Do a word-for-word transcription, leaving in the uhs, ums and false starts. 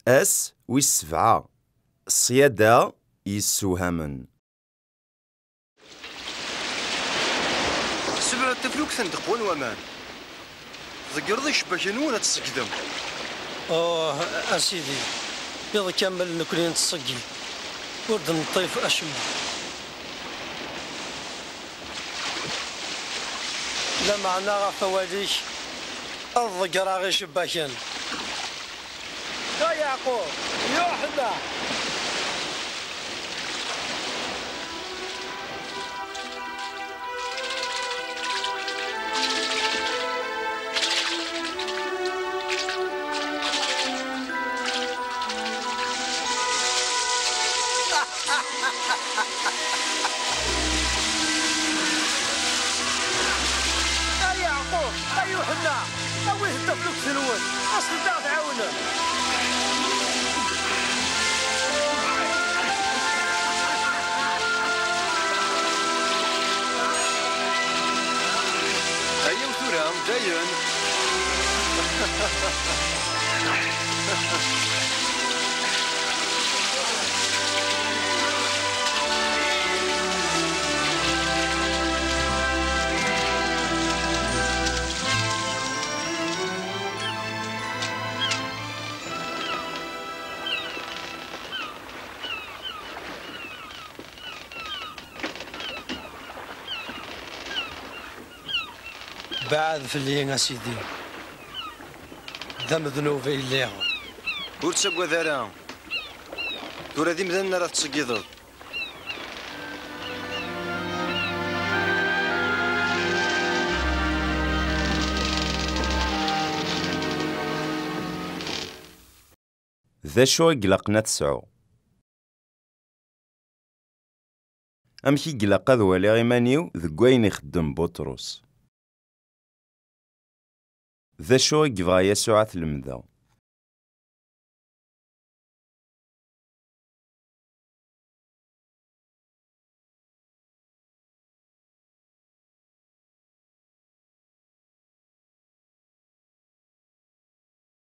Ass wis sebɛa. Ṣṣyada yessewhamen. Sebɛed taflukt n deqwa n waman. Tḍeggreḍ icebbaken-nwen ad tṣeggdem. Oh, a sidi, iḍ kamel nekni nettṣeggid, ur d-neṭṭif acemma. Lameɛna ɣef wawal-ik, ad ḍeggreɣ icebbaken. A Yeɛqub, Yuḥenna! A Yeɛqub, a Yuḥenna, awit-d taflukt-nwen, aset-d ad aɣ-tɛawnem. Ayaw tura, dayen. Beɛɛed fell-i, a Sidi. D amednub i lliɣ. Ur ttagad ara. Tura d imdanen ara tettṣeggideḍ. D acu i ilaqen ad tesɛu? Amek i ilaq ad waliɣ iman-iw deg wayen ixeddem Buṭrus? D acu i yebɣa Yasuɛ ad t-lemdeɣ?